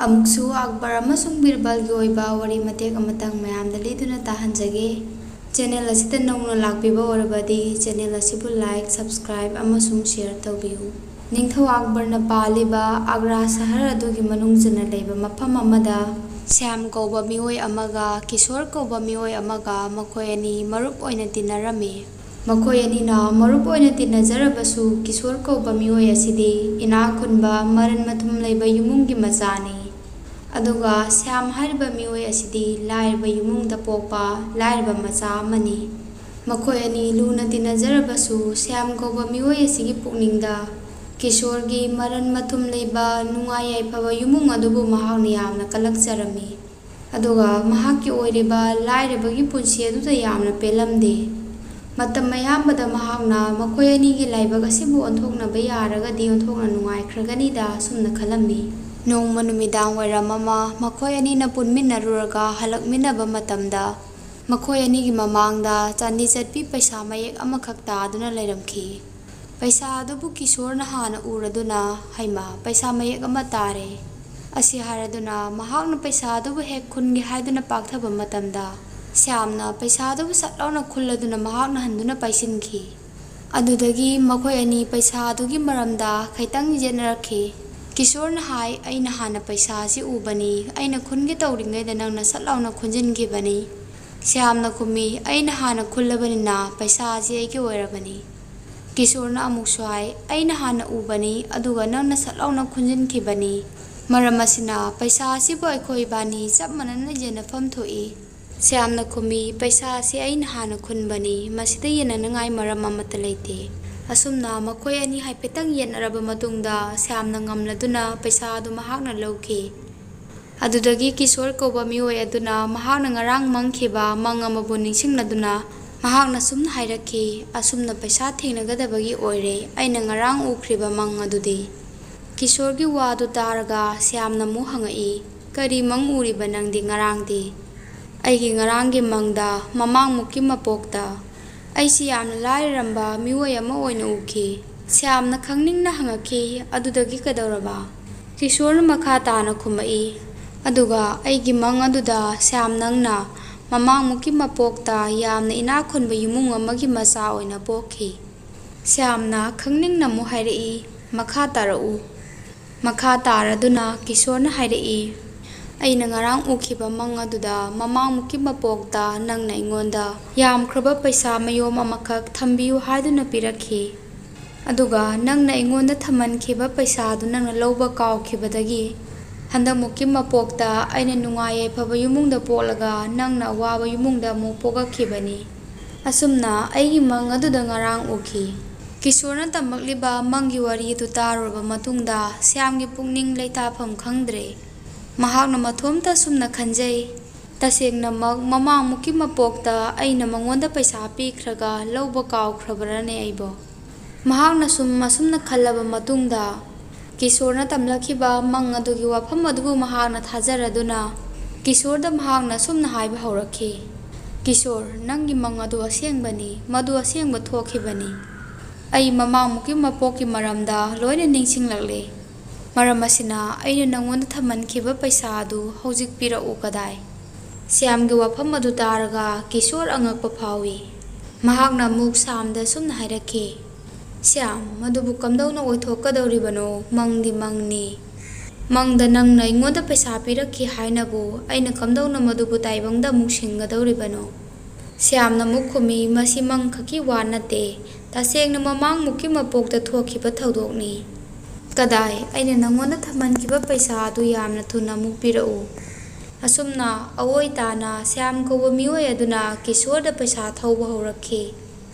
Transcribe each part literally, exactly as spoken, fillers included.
ꯑꯃꯨꯛꯁꯨ ꯑꯛꯕꯔ ꯑꯃꯁꯨꯡ ꯕꯤꯔꯕꯜꯒꯤ ꯑꯣꯏꯕ ꯋꯥꯔꯤ ꯃꯇꯦꯛ ꯑꯃꯇꯪ ꯃꯌꯥꯝꯗ ꯂꯤꯗꯨꯅ ꯇꯥꯍꯟꯖꯒꯦ꯫ ꯆꯦꯅꯦꯜ ꯑꯁꯤꯗ ꯅꯧꯅ ꯂꯥꯛꯄꯤꯕ ꯑꯣꯏꯔꯕꯗꯤ ꯆꯦꯅꯦꯜ ꯑꯁꯤꯕꯨ ꯂꯥꯏꯛ, ꯁꯕꯁꯀ꯭ꯔꯥꯏꯕ ꯑꯃꯁꯨꯡ ꯁꯤꯌꯔ ꯇꯧꯕꯤꯌꯨ꯫ ꯅꯤꯡꯊꯧ ꯑꯛꯕꯔꯅ ꯄꯥꯜꯂꯤꯕ ꯑꯒ꯭ꯔꯥ ꯁꯍꯔ ꯑꯗꯨꯒꯤ ꯃꯅꯨꯡ ꯆꯟꯅ ꯂꯩꯕ ꯃꯐꯝ ꯑꯃꯗ ꯁ꯭ꯌꯥꯝ ꯀꯧꯕ ꯃꯤꯑꯣꯏ ꯑꯃꯒ ꯀꯤꯁꯣꯔ ꯀꯧꯕ ꯃꯤꯑꯣꯏ ꯑꯃꯒ ꯃꯈꯣꯏ ꯑꯅꯤ ꯃꯔꯨꯞ ꯑꯣꯏꯅ ꯇꯤꯟꯅꯔꯝꯃꯤ꯫ ꯃꯈꯣꯏ ꯑꯅꯤꯅ ꯃꯔꯨꯞ ꯑꯣꯏꯅ ꯇꯤꯟꯅꯖꯔꯕꯁꯨ ꯀꯤꯁꯣꯔ ꯀꯧꯕ ꯃꯤꯑꯣꯏ ꯑꯁꯤꯗꯤ ꯏꯅꯥꯛ ꯈꯨꯟꯕ ꯃꯔꯟ ꯃꯊꯨꯝ ꯂꯩꯕ ꯏꯃꯨꯡꯒꯤ ꯃꯆꯥꯅꯤ꯫ ꯑꯗꯨꯒ ꯁ꯭ꯌꯥꯝ ꯍꯥꯏꯔꯤꯕ ꯃꯤꯑꯣꯏ ꯑꯁꯤꯗꯤ ꯂꯥꯏꯔꯕ ꯏꯃꯨꯡꯗ ꯄꯣꯛꯄ ꯂꯥꯏꯔꯕ ꯃꯆꯥ ꯑꯃꯅꯤ꯫ ꯃꯈꯣꯏ ꯑꯅꯤ ꯂꯨꯅ ꯇꯤꯟꯅꯖꯔꯕꯁꯨ ꯁ꯭ꯌꯥꯝ ꯀꯧꯕ ꯃꯤꯑꯣꯏ ꯑꯁꯤꯒꯤ ꯄꯨꯛꯅꯤꯡꯗ ꯀꯤꯁꯣꯔꯒꯤ ꯃꯔꯟ ꯃꯊꯨꯝ ꯂꯩꯕ ꯅꯨꯡꯉꯥꯏ ꯌꯥꯏꯐꯕ ꯏꯃꯨꯡ ꯑꯗꯨꯕꯨ ꯃꯍꯥꯛꯅ ꯌꯥꯝꯅ ꯀꯜꯂꯛꯆꯔꯝꯃꯤ꯫ ꯑꯗꯨꯒ ꯃꯍꯥꯛꯀꯤ ꯑꯣꯏꯔꯤꯕ ꯂꯥꯏꯔꯕꯒꯤ ꯄꯨꯟꯁꯤ ꯑꯗꯨꯗ ꯌꯥꯝꯅ ꯄꯦꯜꯂꯝꯗꯦ꯫ ꯃꯇꯝ ꯑꯌꯥꯝꯕꯗ ꯃꯍꯥꯛꯅ ꯃꯈꯣꯏ ꯑꯅꯤꯒꯤ ꯂꯥꯏꯕꯛ ꯑꯁꯤꯕꯨ ꯑꯣꯟꯊꯣꯛꯅꯕ ꯌꯥꯔꯒꯗꯤ ꯑꯣꯟꯊꯣꯛꯅ ꯅꯨꯡꯉꯥꯏꯈ꯭ꯔꯒꯅꯤꯗ ꯑꯁꯨꯝꯅ ꯈꯜꯂꯝꯃꯤ꯫ ꯅꯣꯡꯃ ꯅꯨꯃꯤꯗꯥꯡ ꯋꯥꯏꯔꯝ ꯑꯃ ꯃꯈꯣꯏ ꯑꯅꯤꯅ ꯄꯨꯟꯃꯤꯟꯅꯔꯨꯔꯒ ꯍꯜꯂꯛꯃꯤꯟꯅꯕ ꯃꯇꯝꯗ ꯃꯈꯣꯏ ꯑꯅꯤꯒꯤ ꯃꯃꯥꯡꯗ ꯆꯥꯟꯗꯤ ꯆꯠꯄꯤ ꯄꯩꯁꯥ ꯃꯌꯦꯛ ꯑꯃꯈꯛ ꯇꯥꯗꯨꯅ ꯂꯩꯔꯝꯈꯤ꯫ ꯄꯩꯁꯥ ꯑꯗꯨꯕꯨ ꯀꯤꯁꯣꯔꯅ ꯍꯥꯟꯅ ꯎꯔꯗꯨꯅ, "ꯍꯩꯃꯥ, ꯄꯩꯁꯥ ꯃꯌꯦꯛ ꯑꯃ ꯇꯥꯔꯦ" ꯑꯁꯤ ꯍꯥꯏꯔꯗꯨꯅ ꯃꯍꯥꯛꯅ ꯄꯩꯁꯥ ꯑꯗꯨꯕꯨ ꯍꯦꯛ ꯈꯨꯟꯒꯦ ꯍꯥꯏꯗꯨꯅ ꯄꯥꯛꯊꯕ ꯃꯇꯝꯗ ꯁ꯭ꯌꯥꯝꯅ ꯄꯩꯁꯥ ꯑꯗꯨꯕꯨ ꯁꯠ ꯂꯥꯎꯅ ꯈꯨꯜꯂꯗꯨꯅ ꯃꯍꯥꯛꯅ ꯍꯟꯗꯨꯅ ꯄꯥꯏꯁꯤꯟꯈꯤ꯫ ꯑꯗꯨꯗꯒꯤ ꯃꯈꯣꯏ ꯑꯅꯤ ꯄꯩꯁꯥ ꯑꯗꯨꯒꯤ ꯃꯔꯝꯗ ꯈꯤꯇꯪ ꯌꯦꯠꯅꯔꯛꯈꯤ꯫ ꯀꯤꯁꯣꯔꯅ ꯍꯥꯏ, "ꯑꯩꯅ ꯍꯥꯟꯅ ꯄꯩꯁꯥ ꯑꯁꯤ ꯎꯕꯅꯤ, ꯑꯩꯅ ꯈꯨꯟꯒꯦ ꯇꯧꯔꯤꯉꯩꯗ ꯅꯪꯅ ꯁꯠ ꯂꯥꯎꯅ ꯈꯨꯟꯖꯤꯟꯈꯤꯕꯅꯤ"꯫ ꯁ꯭ꯌꯥꯝꯅ ꯈꯨꯝꯃꯤ, "ꯑꯩꯅ ꯍꯥꯟꯅ ꯈꯨꯜꯂꯕꯅꯤꯅ ꯄꯩꯁꯥ ꯑꯁꯤ ꯑꯩꯒꯤ ꯑꯣꯏꯔꯕꯅꯤ"꯫ ꯀꯤꯁꯣꯔꯅ ꯑꯃꯨꯛꯁꯨ ꯍꯥꯏ, "ꯑꯩꯅ ꯍꯥꯟꯅ ꯎꯕꯅꯤ, ꯑꯗꯨꯒ ꯅꯪꯅ ꯁꯠ ꯂꯥꯎꯅ ꯈꯨꯟꯖꯤꯟꯈꯤꯕꯅꯤ꯫ ꯃꯔꯝ ꯑꯁꯤꯅ ꯄꯩꯁꯥ ꯑꯁꯤꯕꯨ ꯑꯩꯈꯣꯏ ꯏꯕꯥꯅꯤ ꯆꯞ ꯃꯥꯟꯅꯅ ꯌꯦꯟꯅꯐꯝ ꯊꯣꯛꯏ"꯫ ꯁ꯭ꯌꯥꯝꯅ ꯈꯨꯝꯃꯤ, "ꯄꯩꯁꯥ ꯑꯁꯤ ꯑꯩꯅ ꯍꯥꯟꯅ ꯈꯨꯟꯕꯅꯤ, ꯃꯁꯤꯗ ꯌꯦꯟꯅꯅꯉꯥꯏ ꯃꯔꯝ ꯑꯃꯠꯇ ꯂꯩꯇꯦ"꯫ ꯑꯁꯨꯝꯅ ꯃꯈꯣꯏ ꯑꯅꯤ ꯍꯥꯏꯐꯦꯠꯇꯪ ꯌꯦꯠꯅꯔꯕ ꯃꯇꯨꯡꯗ ꯁ꯭ꯌꯥꯝꯅ ꯉꯝꯂꯗꯨꯅ ꯄꯩꯁꯥ ꯑꯗꯨ ꯃꯍꯥꯛꯅ ꯂꯧꯈꯤ꯫ ꯑꯗꯨꯗꯒꯤ ꯀꯤꯁꯣꯔ ꯀꯧꯕ ꯃꯤꯑꯣꯏ ꯑꯗꯨꯅ ꯃꯍꯥꯛꯅ ꯉꯔꯥꯡ ꯃꯪꯈꯤꯕ ꯃꯪ ꯑꯃꯕꯨ ꯅꯤꯡꯁꯤꯡꯂꯗꯨꯅ ꯃꯍꯥꯛꯅ ꯁꯨꯝꯅ ꯍꯥꯏꯔꯛꯈꯤ, "ꯑꯁꯨꯝꯅ ꯄꯩꯁꯥ ꯊꯦꯡꯅꯒꯗꯕꯒꯤ ꯑꯣꯏꯔꯦ ꯑꯩꯅ ꯉꯔꯥꯡ ꯎꯈ꯭ꯔꯤꯕ ꯃꯪ ꯑꯗꯨꯗꯤ"꯫ ꯀꯤꯁꯣꯔꯒꯤ ꯋꯥꯗꯨ ꯇꯥꯔꯒ ꯁ꯭ꯌꯥꯝꯅ ꯑꯃꯨꯛ ꯍꯪꯉꯛꯏ, "ꯀꯔꯤ ꯃꯪ ꯎꯔꯤꯕ ꯅꯪꯗꯤ ꯉꯔꯥꯡꯗꯤ?" "ꯑꯩꯒꯤ ꯉꯔꯥꯡꯒꯤ ꯃꯪꯗ ꯃꯃꯥꯡꯃꯨꯛꯀꯤ ꯃꯄꯣꯛꯇ ꯑꯩꯁꯤ ꯌꯥꯝꯅ ꯂꯥꯏꯔꯔꯝꯕ ꯃꯤꯑꯣꯏ ꯑꯃ ꯑꯣꯏꯅ ꯎꯈꯤ"꯫ ꯁ꯭ꯌꯥꯝꯅ ꯈꯪꯅꯤꯡꯅ ꯍꯪꯉꯛꯈꯤ, "ꯑꯗꯨꯗꯒꯤ ꯀꯩꯗꯧꯔꯕ?" ꯀꯤꯁꯣꯔꯅ ꯃꯈꯥ ꯇꯥꯅ ꯈꯨꯝꯃꯛꯏ, "ꯑꯗꯨꯒ ꯑꯩꯒꯤ ꯃꯪ ꯑꯗꯨꯗ ꯁ꯭ꯌꯥꯝ ꯅꯪꯅ ꯃꯃꯥꯡꯃꯨꯛꯀꯤ ꯃꯄꯣꯛꯇ ꯌꯥꯝꯅ ꯏꯅꯥꯛ ꯈꯨꯟꯕ ꯏꯃꯨꯡ ꯑꯃꯒꯤ ꯃꯆꯥ ꯑꯣꯏꯅ ꯄꯣꯛꯈꯤ꯫" ꯁ꯭ꯌꯥꯝꯅ ꯈꯪꯅꯤꯡꯅ ꯑꯃꯨꯛ ꯍꯥꯏꯔꯛꯏ, "ꯃꯈꯥ ꯇꯥꯔꯛꯎ꯫" ꯃꯈꯥ ꯇꯥꯔꯗꯨꯅ ꯀꯤꯁꯣꯔꯅ ꯍꯥꯏꯔꯛꯏ, "ꯑꯩꯅ ꯉꯔꯥꯡ ꯎꯈꯤꯕ ꯃꯪ ꯑꯗꯨꯗ ꯃꯃꯥꯡꯃꯨꯛꯀꯤ ꯃꯄꯣꯛꯇ ꯅꯪꯅ ꯑꯩꯉꯣꯟꯗ ꯌꯥꯝꯈ꯭ꯔꯕ ꯄꯩꯁꯥ ꯃꯌꯣꯝ ꯑꯃꯈꯛ ꯊꯝꯕꯤꯌꯨ ꯍꯥꯏꯗꯨꯅ ꯄꯤꯔꯛꯈꯤ꯫ ꯑꯗꯨꯒ ꯅꯪꯅ ꯑꯩꯉꯣꯟꯗ ꯊꯝꯍꯟꯈꯤꯕ ꯄꯩꯁꯥꯗꯨ ꯅꯪꯅ ꯂꯧꯕ ꯀꯥꯎꯈꯤꯕꯗꯒꯤ ꯍꯟꯗꯛꯃꯨꯛꯀꯤ ꯃꯄꯣꯛꯇ ꯑꯩꯅ ꯅꯨꯡꯉꯥꯏ ꯌꯥꯏꯐꯕ ꯏꯃꯨꯡꯗ ꯄꯣꯛꯂꯒ ꯅꯪꯅ ꯑꯋꯥꯕ ꯏꯃꯨꯡꯗ ꯑꯃꯨꯛ ꯄꯣꯛꯂꯛꯈꯤꯕꯅꯤ꯫ ꯑꯁꯨꯝꯅ ꯑꯩꯒꯤ ꯃꯪ ꯑꯗꯨꯗ ꯉꯔꯥꯡ ꯎꯈꯤ꯫" ꯀꯤꯁꯣꯔꯅ ꯇꯝꯃꯛꯂꯤꯕ ꯃꯪꯒꯤ ꯋꯥꯔꯤ ꯑꯗꯨ ꯇꯥꯔꯨꯔꯕ ꯃꯇꯨꯡꯗ ꯁ꯭ꯌꯥꯝꯒꯤ ꯄꯨꯛꯅꯤꯡ ꯂꯩꯇꯥꯐꯝ ꯈꯪꯗ꯭ꯔꯦ꯫ ꯃꯍꯥꯛꯅ ꯃꯊꯣꯝꯇ ꯑꯁꯨꯝꯅ ꯈꯟꯖꯩ, "ꯇꯁꯦꯡꯅꯃꯛ ꯃꯃꯥꯡꯃꯨꯛꯀꯤ ꯃꯄꯣꯛꯇ ꯑꯩꯅ ꯃꯉꯣꯟꯗ ꯄꯩꯁꯥ ꯄꯤꯈ꯭ꯔꯒ ꯂꯧꯕ ꯀꯥꯎꯈ꯭ꯔꯕꯔꯅꯦ ꯑꯩꯕꯣ?" ꯃꯍꯥꯛꯅ ꯁꯨꯝ ꯑꯁꯨꯝꯅ ꯈꯜꯂꯕ ꯃꯇꯨꯡꯗ, ꯀꯤꯁꯣꯔꯅ ꯇꯝꯂꯛꯈꯤꯕ ꯃꯪ ꯑꯗꯨꯒꯤ ꯋꯥꯐꯝ ꯑꯗꯨꯕꯨ ꯃꯍꯥꯛꯅ ꯊꯥꯖꯔꯗꯨꯅ, ꯀꯤꯁꯣꯔꯗ ꯃꯍꯥꯛꯅ ꯑꯁꯨꯝꯅ ꯍꯥꯏꯕ ꯍꯧꯔꯛꯈꯤ, "ꯀꯤꯁꯣꯔ, ꯅꯪꯒꯤ ꯃꯪ ꯑꯗꯨ ꯑꯁꯦꯡꯕꯅꯤ, ꯃꯗꯨ ꯑꯁꯦꯡꯕ ꯊꯣꯛꯈꯤꯕꯅꯤ꯫ ꯑꯩ ꯃꯃꯥꯡꯃꯨꯛꯀꯤ ꯃꯄꯣꯛꯀꯤ ꯃꯔꯝꯗ ꯂꯣꯏꯅ ꯅꯤꯡꯁꯤꯡꯂꯛꯂꯦ꯫ ꯃꯔꯝ ꯑꯁꯤꯅ ꯑꯩꯅ ꯅꯪꯉꯣꯟꯗ ꯊꯝꯍꯟꯈꯤꯕ ꯄꯩꯁꯥ ꯑꯗꯨ ꯍꯧꯖꯤꯛ ꯄꯤꯔꯛꯎ ꯀꯗꯥꯏ?" ꯁ꯭ꯌꯥꯝꯒꯤ ꯋꯥꯐꯝ ꯑꯗꯨ ꯇꯥꯔꯒ ꯀꯤꯁꯣꯔ ꯑꯉꯛꯄ ꯐꯥꯎꯏ꯫ ꯃꯍꯥꯛꯅ ꯑꯃꯨꯛ ꯁ꯭ꯌꯥꯝꯗ ꯑꯁꯨꯝꯅ ꯍꯥꯏꯔꯛꯈꯤ, "ꯁ꯭ꯌꯥꯝ, ꯃꯗꯨꯕꯨ ꯀꯝꯗꯧꯅ ꯑꯣꯏꯊꯣꯛꯀꯗꯧꯔꯤꯕꯅꯣ? ꯃꯪꯗꯤ ꯃꯪꯅꯤ꯫ ꯃꯪꯗ ꯅꯪꯅ ꯑꯩꯉꯣꯟꯗ ꯄꯩꯁꯥ ꯄꯤꯔꯛꯈꯤ ꯍꯥꯏꯅꯕꯨ ꯑꯩꯅ ꯀꯝꯗꯧꯅ ꯃꯗꯨꯕꯨ ꯇꯥꯏꯕꯪꯗ ꯑꯃꯨꯛ ꯁꯤꯡꯒꯗꯧꯔꯤꯕꯅꯣ?" ꯁ꯭ꯌꯥꯝꯅ ꯑꯃꯨꯛ ꯈꯨꯝꯃꯤ, "ꯃꯁꯤ ꯃꯪ ꯈꯛꯀꯤ ꯋꯥ ꯅꯠꯇꯦ꯫ ꯇꯁꯦꯡꯅ ꯃꯃꯥꯡꯃꯨꯛꯀꯤ ꯃꯄꯣꯛꯇ ꯊꯣꯛꯈꯤꯕ ꯊꯧꯗꯣꯛꯅꯤ꯫ ꯀꯗꯥꯏ, ꯑꯩꯅ ꯅꯪꯉꯣꯟꯗ ꯊꯝꯍꯟꯈꯤꯕ ꯄꯩꯁꯥ ꯑꯗꯨ ꯌꯥꯝꯅ ꯊꯨꯅ ꯑꯃꯨꯛ ꯄꯤꯔꯛꯎ꯫" ꯑꯁꯨꯝꯅ ꯑꯋꯣꯏ ꯇꯥꯅ ꯁ꯭ꯌꯥꯝ ꯀꯧꯕ ꯃꯤꯑꯣꯏ ꯑꯗꯨꯅ ꯀꯤꯁꯣꯔꯗ ꯄꯩꯁꯥ ꯊꯧꯕ ꯍꯧꯔꯛꯈꯤ꯫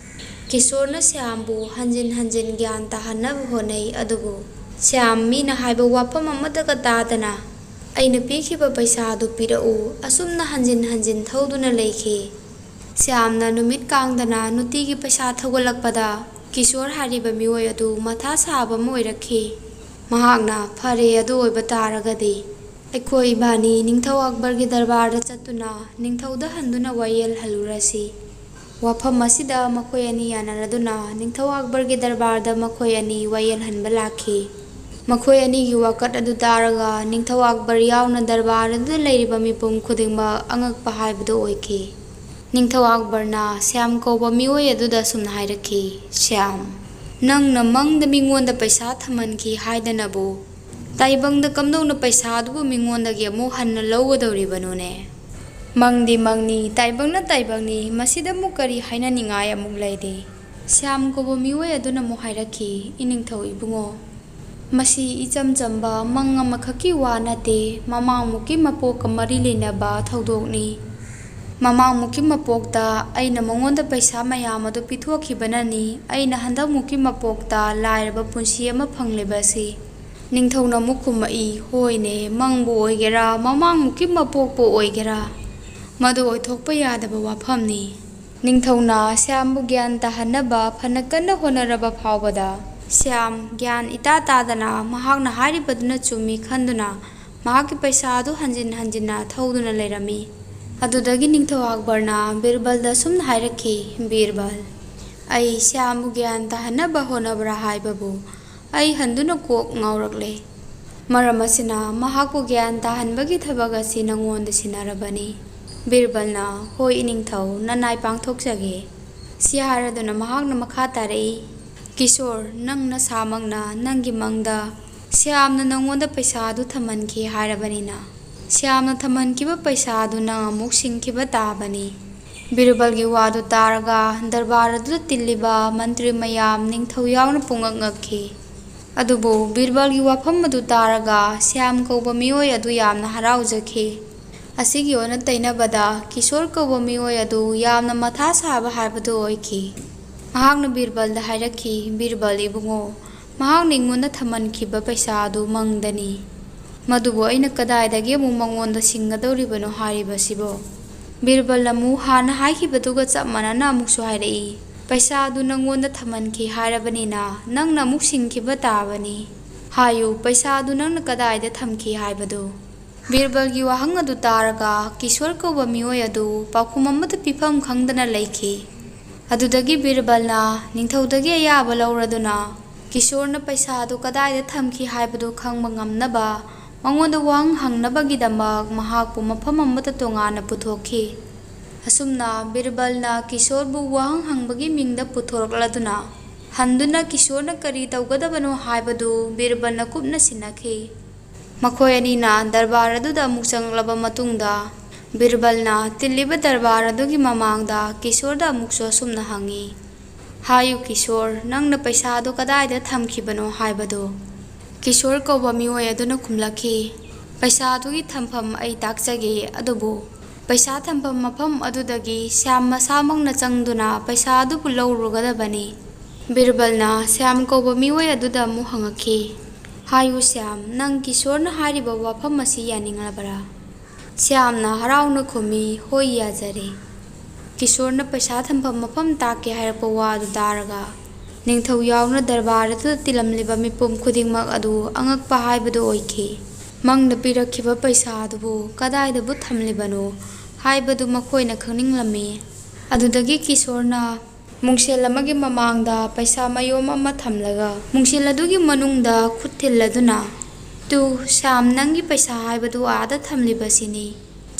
ꯀꯤꯁꯣꯔꯅ ꯁ꯭ꯌꯥꯝꯕꯨ ꯍꯟꯖꯤꯟ ꯍꯟꯖꯤꯟ ꯒ꯭ꯌꯥꯟ ꯇꯥꯍꯟꯅꯕ ꯍꯣꯠꯅꯩ, ꯑꯗꯨꯕꯨ ꯁ꯭ꯌꯥꯝ ꯃꯤꯅ ꯍꯥꯏꯕ ꯋꯥꯐꯝ ꯑꯃꯠꯇꯒ ꯇꯥꯗꯅ, "ꯑꯩꯅ ꯄꯤꯈꯤꯕ ꯄꯩꯁꯥ ꯑꯗꯨ ꯄꯤꯔꯛꯎ", ꯑꯁꯨꯝꯅ ꯍꯟꯖꯤꯟ ꯍꯟꯖꯤꯟ ꯊꯧꯗꯨꯅ ꯂꯩꯈꯤ꯫ ꯁ꯭ꯌꯥꯝꯅ ꯅꯨꯃꯤꯠ ꯀꯥꯡꯗꯅ ꯅꯨꯡꯇꯤꯒꯤ ꯄꯩꯁꯥ ꯊꯧꯒꯠꯂꯛꯄꯗ ꯀꯤꯁꯣꯔ ꯍꯥꯏꯔꯤꯕ ꯃꯤꯑꯣꯏ ꯑꯗꯨ ꯃꯊꯥ ꯁꯥꯕ ꯑꯃ ꯑꯣꯏꯔꯛꯈꯤ꯫ ꯃꯍꯥꯛꯅ, "ꯐꯔꯦ, ꯑꯗꯨ ꯑꯣꯏꯕ ꯇꯥꯔꯒꯗꯤ ꯑꯩꯈꯣꯏ ꯏꯕꯥꯅꯤ ꯅꯤꯡꯊꯧ ꯑꯛꯕꯔꯒꯤ ꯗꯔꯕꯥꯔꯗ ꯆꯠꯇꯨꯅ ꯅꯤꯡꯊꯧꯗ ꯍꯟꯗꯨꯅ ꯋꯥꯌꯦꯜ ꯍꯜꯂꯨꯔꯁꯤ꯫" ꯋꯥꯐꯝ ꯑꯁꯤꯗ ꯃꯈꯣꯏ ꯑꯅꯤ ꯌꯥꯅꯔꯗꯨꯅ ꯅꯤꯡꯊꯧ ꯑꯛꯕꯔꯒꯤ ꯗꯔꯕꯥꯔꯗ ꯃꯈꯣꯏ ꯑꯅꯤ ꯋꯥꯌꯦꯜ ꯍꯟꯕ ꯂꯥꯛꯈꯤ꯫ ꯃꯈꯣꯏ ꯑꯅꯤꯒꯤ ꯋꯥꯀꯠ ꯑꯗꯨ ꯇꯥꯔꯒ ꯅꯤꯡꯊꯧ ꯑꯛꯕꯔ ꯌꯥꯎꯅ ꯗꯔꯕꯥꯔ ꯑꯗꯨꯗ ꯂꯩꯔꯤꯕ ꯃꯤꯄꯨꯝ ꯈꯨꯗꯤꯡꯃꯛ ꯑꯉꯛꯄ ꯍꯥꯏꯕꯗꯨ ꯑꯣꯏꯈꯤ꯫ ꯅꯤꯡꯊꯧ ꯑꯛꯕꯔꯅ ꯁ꯭ꯌꯥꯝ ꯀꯧꯕ ꯃꯤꯑꯣꯏ ꯑꯗꯨꯗ ꯑꯁꯨꯝꯅ ꯍꯥꯏꯔꯛꯈꯤ, "ꯁ꯭ꯌꯥꯝ, ꯅꯪꯅ ꯃꯪꯗ ꯃꯤꯉꯣꯟꯗ ꯄꯩꯁꯥ ꯊꯝꯍꯟꯈꯤ ꯍꯥꯏꯗꯅꯕꯨ ꯇꯥꯏꯕꯪꯗ ꯀꯝꯗꯧꯅ ꯄꯩꯁꯥ ꯑꯗꯨꯕꯨ ꯃꯤꯉꯣꯟꯗꯒꯤ ꯑꯃꯨꯛ ꯍꯟꯅ ꯂꯧꯒꯗꯧꯔꯤꯕꯅꯣꯅꯦ? ꯃꯪꯗꯤ ꯃꯪꯅꯤ, ꯇꯥꯏꯕꯪꯅ ꯇꯥꯏꯕꯪꯅꯤ, ꯃꯁꯤꯗ ꯑꯃꯨꯛ ꯀꯔꯤ ꯍꯥꯏꯅꯅꯤꯡꯉꯥꯏ ꯑꯃꯨꯛ ꯂꯩꯔꯤ?" ꯁ꯭ꯌꯥꯝ ꯀꯧꯕ ꯃꯤꯑꯣꯏ ꯑꯗꯨꯅ ꯑꯃꯨꯛ ꯍꯥꯏꯔꯛꯈꯤ, "ꯏꯅꯤꯡꯊꯧ ꯏꯕꯨꯡꯉꯣ, ꯃꯁꯤ ꯏꯆꯝ ꯆꯝꯕ ꯃꯪ ꯑꯃꯈꯛꯀꯤ ꯋꯥ ꯅꯠꯇꯦ, ꯃꯃꯥꯡꯃꯨꯛꯀꯤ ꯃꯄꯣꯛꯀ ꯃꯔꯤ ꯂꯩꯅꯕ ꯊꯧꯗꯣꯛꯅꯤ꯫ ꯃꯃꯥꯡꯃꯨꯛꯀꯤ ꯃꯄꯣꯛꯇ ꯑꯩꯅ ꯃꯉꯣꯟꯗ ꯄꯩꯁꯥ ꯃꯌꯥꯝ ꯑꯗꯨ ꯄꯤꯊꯣꯛꯈꯤꯕꯅꯅꯤ ꯑꯩꯅ ꯍꯟꯗꯛꯃꯨꯛꯀꯤ ꯃꯄꯣꯛꯇ ꯂꯥꯏꯔꯕ ꯄꯨꯟꯁꯤ ꯑꯃ ꯐꯪꯂꯤꯕ ꯑꯁꯤ꯫" ꯅꯤꯡꯊꯧꯅ ꯑꯃꯨꯛ ꯈꯨꯝꯃꯛꯏ, "ꯍꯣꯏꯅꯦ, ꯃꯪꯕꯨ ꯑꯣꯏꯒꯦꯔꯥ, ꯃꯃꯥꯡꯃꯨꯛꯀꯤ ꯃꯄꯣꯛꯄꯨ ꯑꯣꯏꯒꯦꯔꯥ, ꯃꯗꯨ ꯑꯣꯏꯊꯣꯛꯄ ꯌꯥꯗꯕ ꯋꯥꯐꯝꯅꯤ꯫" ꯅꯤꯡꯊꯧꯅ ꯁ꯭ꯌꯥꯝꯕꯨ ꯒ꯭ꯌꯥꯟ ꯇꯥꯍꯟꯅꯕ ꯐꯅ ꯀꯟꯅ ꯍꯣꯠꯅꯔꯕ ꯐꯥꯎꯕꯗ, ꯁ꯭ꯌꯥꯝ ꯒ꯭ꯌꯥꯟ ꯏꯇꯥ ꯇꯥꯗꯅ ꯃꯍꯥꯛꯅ ꯍꯥꯏꯔꯤꯕꯗꯨꯅ ꯆꯨꯝꯃꯤ ꯈꯟꯗꯨꯅ ꯃꯍꯥꯛꯀꯤ ꯄꯩꯁꯥ ꯑꯗꯨ ꯍꯟꯖꯤꯟ ꯍꯟꯖꯤꯟꯅ ꯊꯧꯗꯨꯅ ꯂꯩꯔꯝꯃꯤ꯫ ꯑꯗꯨꯗꯒꯤ ꯅꯤꯡꯊꯧ ꯑꯛꯕꯔꯅ ꯕꯤꯔꯕꯜꯗ ꯑꯁꯨꯝꯅ ꯍꯥꯏꯔꯛꯈꯤ, "ꯕꯤꯔꯕꯜ, ꯑꯩ ꯁ꯭ꯌꯥꯝꯕꯨ ꯒ꯭ꯌꯥꯟ ꯇꯥꯍꯟꯅꯕ ꯍꯣꯠꯅꯕ꯭ꯔꯥ ꯍꯥꯏꯕꯕꯨ ꯑꯩ ꯍꯟꯗꯨꯅ ꯀꯣꯛ ꯉꯥꯎꯔꯛꯂꯦ꯫ ꯃꯔꯝ ꯑꯁꯤꯅ ꯃꯍꯥꯛꯄꯨ ꯒ꯭ꯌꯥꯟ ꯇꯥꯍꯟꯕꯒꯤ ꯊꯕꯛ ꯑꯁꯤ ꯅꯉꯣꯟꯗ ꯁꯤꯟꯅꯔꯕꯅꯤ꯫" ꯕꯤꯔꯕꯜꯅ, "ꯍꯣꯏ ꯏꯅꯤꯡꯊꯧ, ꯅꯅꯥꯏ ꯄꯥꯡꯊꯣꯛꯆꯒꯦ꯫" ꯁꯤ ꯍꯥꯏꯔꯗꯨꯅ ꯃꯍꯥꯛꯅ ꯃꯈꯥ ꯇꯥꯔꯛꯏ, "ꯀꯤꯁꯣꯔ, ꯅꯪ ꯅꯁꯥꯃꯛꯅ ꯅꯪꯒꯤ ꯃꯪꯗ ꯁ꯭ꯌꯥꯝꯅ ꯅꯉꯣꯟꯗ ꯄꯩꯁꯥ ꯑꯗꯨ ꯊꯝꯍꯟꯈꯤ ꯍꯥꯏꯔꯕꯅꯤꯅ, ꯁ꯭ꯌꯥꯝꯅ ꯊꯝꯍꯟꯈꯤꯕ ꯄꯩꯁꯥ ꯑꯗꯨ ꯅꯪ ꯑꯃꯨꯛ ꯁꯤꯡꯈꯤꯕ ꯇꯥꯕꯅꯤ꯫" ꯕꯤꯔꯕꯜꯒꯤ ꯋꯥꯗꯨ ꯇꯥꯔꯒ ꯗꯔꯕꯥꯔ ꯑꯗꯨꯗ ꯇꯤꯜꯂꯤꯕ ꯃꯟꯇ꯭ꯔꯤ ꯃꯌꯥꯝ, ꯅꯤꯡꯊꯧ ꯌꯥꯎꯅ ꯄꯨꯡꯉꯛ ꯉꯛꯈꯤ꯫ ꯑꯗꯨꯕꯨ ꯕꯤꯔꯕꯜꯒꯤ ꯋꯥꯐꯝ ꯑꯗꯨ ꯇꯥꯔꯒ ꯁ꯭ꯌꯥꯝ ꯀꯧꯕ ꯃꯤꯑꯣꯏ ꯑꯗꯨ ꯌꯥꯝꯅ ꯍꯔꯥꯎꯖꯈꯤ꯫ ꯑꯁꯤꯒꯤ ꯑꯣꯟꯅ ꯇꯩꯅꯕꯗ ꯀꯤꯁꯣꯔ ꯀꯧꯕ ꯃꯤꯑꯣꯏ ꯑꯗꯨ ꯌꯥꯝꯅ ꯃꯊꯥ ꯁꯥꯕ ꯍꯥꯏꯕꯗꯨ ꯑꯣꯏꯈꯤ꯫ ꯃꯍꯥꯛꯅ ꯕꯤꯔꯕꯜꯗ ꯍꯥꯏꯔꯛꯈꯤ, "ꯕꯤꯔꯕꯜ ꯏꯕꯨꯡꯉꯣ, ꯃꯍꯥꯛꯅ ꯑꯩꯉꯣꯟꯗ ꯊꯝꯍꯟꯈꯤꯕ ꯄꯩꯁꯥ ꯑꯗꯨ ꯃꯪꯗꯅꯤ꯫ ꯃꯗꯨꯕꯨ ꯑꯩꯅ ꯀꯗꯥꯏꯗꯒꯤ ꯑꯃꯨꯛ ꯃꯉꯣꯟꯗ ꯁꯤꯡꯒꯗꯧꯔꯤꯕꯅꯣ ꯍꯥꯏꯔꯤꯕꯁꯤꯕꯣ?" ꯕꯤꯔꯕꯜꯅ ꯑꯃꯨꯛ ꯍꯥꯟꯅ ꯍꯥꯏꯈꯤꯕꯗꯨꯒ ꯆꯞ ꯃꯥꯟꯅꯅ ꯑꯃꯨꯛꯁꯨ ꯍꯥꯏꯔꯛꯏ, "ꯄꯩꯁꯥ ꯑꯗꯨ ꯅꯪꯉꯣꯟꯗ ꯊꯝꯍꯟꯈꯤ ꯍꯥꯏꯔꯕꯅꯤꯅ ꯅꯪꯅ ꯑꯃꯨꯛ ꯁꯤꯡꯈꯤꯕ ꯇꯥꯕꯅꯤ꯫ ꯍꯥꯏꯌꯨ, ꯄꯩꯁꯥ ꯑꯗꯨ ꯅꯪꯅ ꯀꯗꯥꯏꯗ ꯊꯝꯈꯤ ꯍꯥꯏꯕꯗꯨ?" ꯕꯤꯔꯕꯜꯒꯤ ꯋꯥꯍꯪ ꯑꯗꯨ ꯇꯥꯔꯒ ꯀꯤꯁꯣꯔ ꯀꯧꯕ ꯃꯤꯑꯣꯏ ꯑꯗꯨ ꯄꯥꯎꯈꯨꯝ ꯑꯃꯠꯇ ꯄꯤꯐꯝ ꯈꯪꯗꯅ ꯂꯩꯈꯤ꯫ ꯑꯗꯨꯗꯒꯤ ꯕꯤꯔꯕꯜꯅ ꯅꯤꯡꯊꯧꯗꯒꯤ ꯑꯌꯥꯕ ꯂꯧꯔꯗꯨꯅ ꯀꯤꯁꯣꯔꯅ ꯄꯩꯁꯥ ꯑꯗꯨ ꯀꯗꯥꯏꯗ ꯊꯝꯈꯤ ꯍꯥꯏꯕꯗꯨ ꯈꯪꯕ ꯉꯝꯅꯕ ꯃꯉꯣꯟꯗ ꯋꯥꯍꯪ ꯍꯪꯅꯕꯒꯤꯗꯃꯛ ꯃꯍꯥꯛꯄꯨ ꯃꯐꯝ ꯑꯃꯗ ꯇꯣꯉꯥꯟꯅ ꯄꯨꯊꯣꯛꯈꯤ꯫ ꯑꯁꯨꯝꯅ ꯕꯤꯔꯕꯜꯅ ꯀꯤꯁꯣꯔꯕꯨ ꯋꯥꯍꯪ ꯍꯪꯕꯒꯤ ꯃꯤꯡꯗ ꯄꯨꯊꯣꯔꯛꯂꯗꯨꯅ ꯍꯟꯗꯨꯅ ꯀꯤꯁꯣꯔꯅ ꯀꯔꯤ ꯇꯧꯒꯗꯕꯅꯣ ꯍꯥꯏꯕꯗꯨ ꯕꯤꯔꯕꯜꯅ ꯀꯨꯞꯅ ꯁꯤꯟꯅꯈꯤ꯫ ꯃꯈꯣꯏ ꯑꯅꯤꯅ ꯗꯔꯕꯥꯔ ꯑꯗꯨꯗ ꯑꯃꯨꯛ ꯆꯪꯂꯛꯂꯕ ꯃꯇꯨꯡꯗ, ꯕꯤꯔꯕꯜꯅ ꯇꯤꯜꯂꯤꯕ ꯗꯔꯕꯥꯔ ꯑꯗꯨꯒꯤ ꯃꯃꯥꯡꯗ ꯀꯤꯁꯣꯔꯗ ꯑꯃꯨꯛꯁꯨ ꯑꯁꯨꯝꯅ ꯍꯪꯉꯤ, "ꯍꯥꯏꯌꯨ ꯀꯤꯁꯣꯔ, ꯅꯪꯅ ꯄꯩꯁꯥ ꯑꯗꯨ ꯀꯗꯥꯏꯗ ꯊꯝꯈꯤꯕꯅꯣ ꯍꯥꯏꯕꯗꯨ?" ꯀꯤꯁꯣꯔ ꯀꯧꯕ ꯃꯤꯑꯣꯏ ꯑꯗꯨꯅ ꯈꯨꯝꯂꯛꯈꯤ, "ꯄꯩꯁꯥ ꯑꯗꯨꯒꯤ ꯊꯝꯐꯝ ꯑꯩ ꯇꯥꯛꯆꯒꯦ, ꯑꯗꯨꯕꯨ ꯄꯩꯁꯥ ꯊꯝꯐꯝ ꯃꯐꯝ ꯑꯗꯨꯗꯒꯤ ꯁ꯭ꯌꯥꯝ ꯃꯁꯥꯃꯛꯅ ꯆꯪꯗꯨꯅ ꯄꯩꯁꯥ ꯑꯗꯨꯕꯨ ꯂꯧꯔꯨꯒꯗꯕꯅꯤ꯫" ꯕꯤꯔꯕꯜꯅ ꯁ꯭ꯌꯥꯝ ꯀꯧꯕ ꯃꯤꯑꯣꯏ ꯑꯗꯨꯗ ꯑꯃꯨꯛ ꯍꯪꯉꯛꯈꯤ, "ꯍꯥꯏꯌꯨ ꯁ꯭ꯌꯥꯝ, ꯅꯪ ꯀꯤꯁꯣꯔꯅ ꯍꯥꯏꯔꯤꯕ ꯋꯥꯐꯝ ꯑꯁꯤ ꯌꯥꯅꯤꯡꯂꯕꯔꯥ?" ꯁ꯭ꯌꯥꯝꯅ ꯍꯔꯥꯎꯅ ꯈꯨꯝꯃꯤ, "ꯍꯣꯏ, ꯌꯥꯖꯔꯦ꯫" ꯀꯤꯁꯣꯔꯅ ꯄꯩꯁꯥ ꯊꯝꯐꯝ ꯃꯐꯝ ꯇꯥꯛꯀꯦ ꯍꯥꯏꯔꯛꯄ ꯋꯥ ꯑꯗꯨ ꯇꯥꯔꯒ, ꯅꯤꯡꯊꯧ ꯌꯥꯎꯅ ꯗꯔꯕꯥꯔ ꯑꯗꯨꯗ ꯇꯤꯜꯂꯝꯂꯤꯕ ꯃꯤꯄꯨꯝ ꯈꯨꯗꯤꯡꯃꯛ ꯑꯗꯨ ꯑꯉꯛꯄ ꯍꯥꯏꯕꯗꯨ ꯑꯣꯏꯈꯤ꯫ ꯃꯪꯗ ꯄꯤꯔꯛꯈꯤꯕ ꯄꯩꯁꯥ ꯑꯗꯨꯕꯨ ꯀꯗꯥꯏꯗꯕꯨ ꯊꯝꯂꯤꯕꯅꯣ ꯍꯥꯏꯕꯗꯨ ꯃꯈꯣꯏꯅ ꯈꯪꯅꯤꯡꯂꯝꯃꯤ꯫ ꯑꯗꯨꯗꯒꯤ ꯀꯤꯁꯣꯔꯅ ꯃꯨꯡꯁꯦꯜ ꯑꯃꯒꯤ ꯃꯃꯥꯡꯗ ꯄꯩꯁꯥ ꯃꯌꯣꯝ ꯑꯃ ꯊꯝꯂꯒ, ꯃꯨꯡꯁꯦꯜ ꯑꯗꯨꯒꯤ ꯃꯅꯨꯡꯗ ꯈꯨꯠ ꯊꯤꯜꯂꯗꯨꯅ, "ꯇꯨ, ꯁ꯭ꯌꯥꯝ, ꯅꯪꯒꯤ ꯄꯩꯁꯥ ꯍꯥꯏꯕꯗꯨ ꯑꯥꯗ ꯊꯝꯂꯤꯕꯁꯤꯅꯤ꯫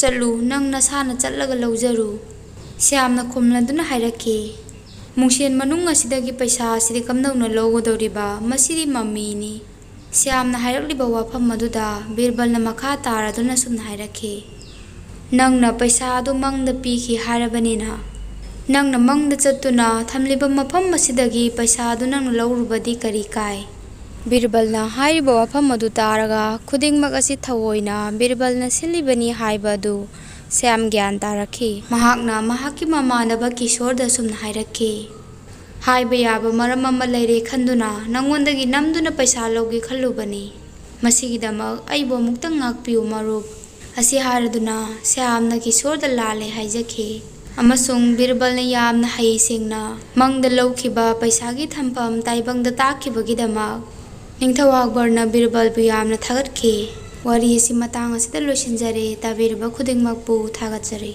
ꯆꯠꯂꯨ, ꯅꯪ ꯅꯁꯥꯅ ꯆꯠꯂꯒ ꯂꯧꯖꯔꯨ꯫" ꯁ꯭ꯌꯥꯝꯅ ꯈꯨꯝꯂꯗꯨꯅ ꯍꯥꯏꯔꯛꯈꯤ, "ꯃꯨꯡꯁꯦꯟ ꯃꯅꯨꯡ ꯑꯁꯤꯗꯒꯤ ꯄꯩꯁꯥ ꯑꯁꯤꯗꯤ ꯀꯝꯗꯧꯅ ꯂꯧꯒꯗꯧꯔꯤꯕ? ꯃꯁꯤꯗꯤ ꯃꯃꯤꯅꯤ꯫" ꯁ꯭ꯌꯥꯝꯅ ꯍꯥꯏꯔꯛꯂꯤꯕ ꯋꯥꯐꯝ ꯑꯗꯨꯗ ꯕꯤꯔꯕꯜꯅ ꯃꯈꯥ ꯇꯥꯔꯗꯨꯅ ꯑꯁꯨꯝꯅ ꯍꯥꯏꯔꯛꯈꯤ, "ꯅꯪꯅ ꯄꯩꯁꯥ ꯑꯗꯨ ꯃꯪꯗ ꯄꯤꯈꯤ ꯍꯥꯏꯔꯕꯅꯤꯅ, ꯅꯪꯅ ꯃꯪꯗ ꯆꯠꯇꯨꯅ ꯊꯝꯂꯤꯕ ꯃꯐꯝ ꯑꯁꯤꯗꯒꯤ ꯄꯩꯁꯥ ꯑꯗꯨ ꯅꯪꯅ ꯂꯧꯔꯨꯕꯗꯤ ꯀꯔꯤ ꯀꯥꯏ?" ꯕꯤꯔꯕꯜꯅ ꯍꯥꯏꯔꯤꯕ ꯋꯥꯐꯝ ꯑꯗꯨ ꯇꯥꯔꯒ ꯈꯨꯗꯤꯡꯃꯛ ꯑꯁꯤ ꯊꯑꯣꯏꯅ ꯕꯤꯔꯕꯜꯅ ꯁꯤꯜꯂꯤꯕꯅꯤ ꯍꯥꯏꯕ ꯑꯗꯨ ꯁ꯭ꯌꯥꯝ ꯒ꯭ꯌꯥꯟ ꯇꯥꯔꯛꯈꯤ꯫ ꯃꯍꯥꯛꯅ ꯃꯍꯥꯛꯀꯤ ꯃꯃꯥꯟꯅꯕ ꯀꯤꯁꯣꯔꯗ ꯑꯁꯨꯝꯅ ꯍꯥꯏꯔꯛꯈꯤ, "ꯍꯥꯏꯕ ꯌꯥꯕ ꯃꯔꯝ ꯑꯃ ꯂꯩꯔꯦ ꯈꯟꯗꯨꯅ ꯅꯪꯉꯣꯟꯗꯒꯤ ꯅꯝꯗꯨꯅ ꯄꯩꯁꯥ ꯂꯧꯒꯦ ꯈꯜꯂꯨꯕꯅꯤ꯫ ꯃꯁꯤꯒꯤꯗꯃꯛ ꯑꯩꯕꯨ ꯑꯃꯨꯛꯇꯪ ꯉꯥꯛꯄꯤꯌꯨ ꯃꯔꯨꯞ꯫" ꯑꯁꯤ ꯍꯥꯏꯔꯗꯨꯅ ꯁ꯭ꯌꯥꯝꯅ ꯀꯤꯁꯣꯔꯗ ꯂꯥꯜꯂꯦ ꯍꯥꯏꯖꯈꯤ ꯑꯃꯁꯨꯡ ꯕꯤꯔꯕꯜꯅ ꯌꯥꯝꯅ ꯍꯩꯁꯤꯡꯅ ꯃꯪꯗ ꯂꯧꯈꯤꯕ ꯄꯩꯁꯥꯒꯤ ꯊꯝꯐꯝ ꯇꯥꯏꯕꯪꯗ ꯇꯥꯛꯈꯤꯕꯒꯤꯗꯃꯛ ꯅꯤꯡꯊꯧ ꯑꯛꯕꯔꯅ ꯕꯤꯔꯕꯜꯕꯨ ꯌꯥꯝꯅ ꯊꯥꯒꯠꯈꯤ꯫ ꯋꯥꯔꯤ ꯑꯁꯤ ꯃꯇꯥꯡ ꯑꯁꯤꯗ ꯂꯣꯏꯁꯤꯟꯖꯔꯦ꯫ ꯇꯥꯕꯤꯔꯤꯕ ꯈꯨꯗꯤꯡꯃꯛꯄꯨ ꯊꯥꯒꯠꯆꯔꯤ꯫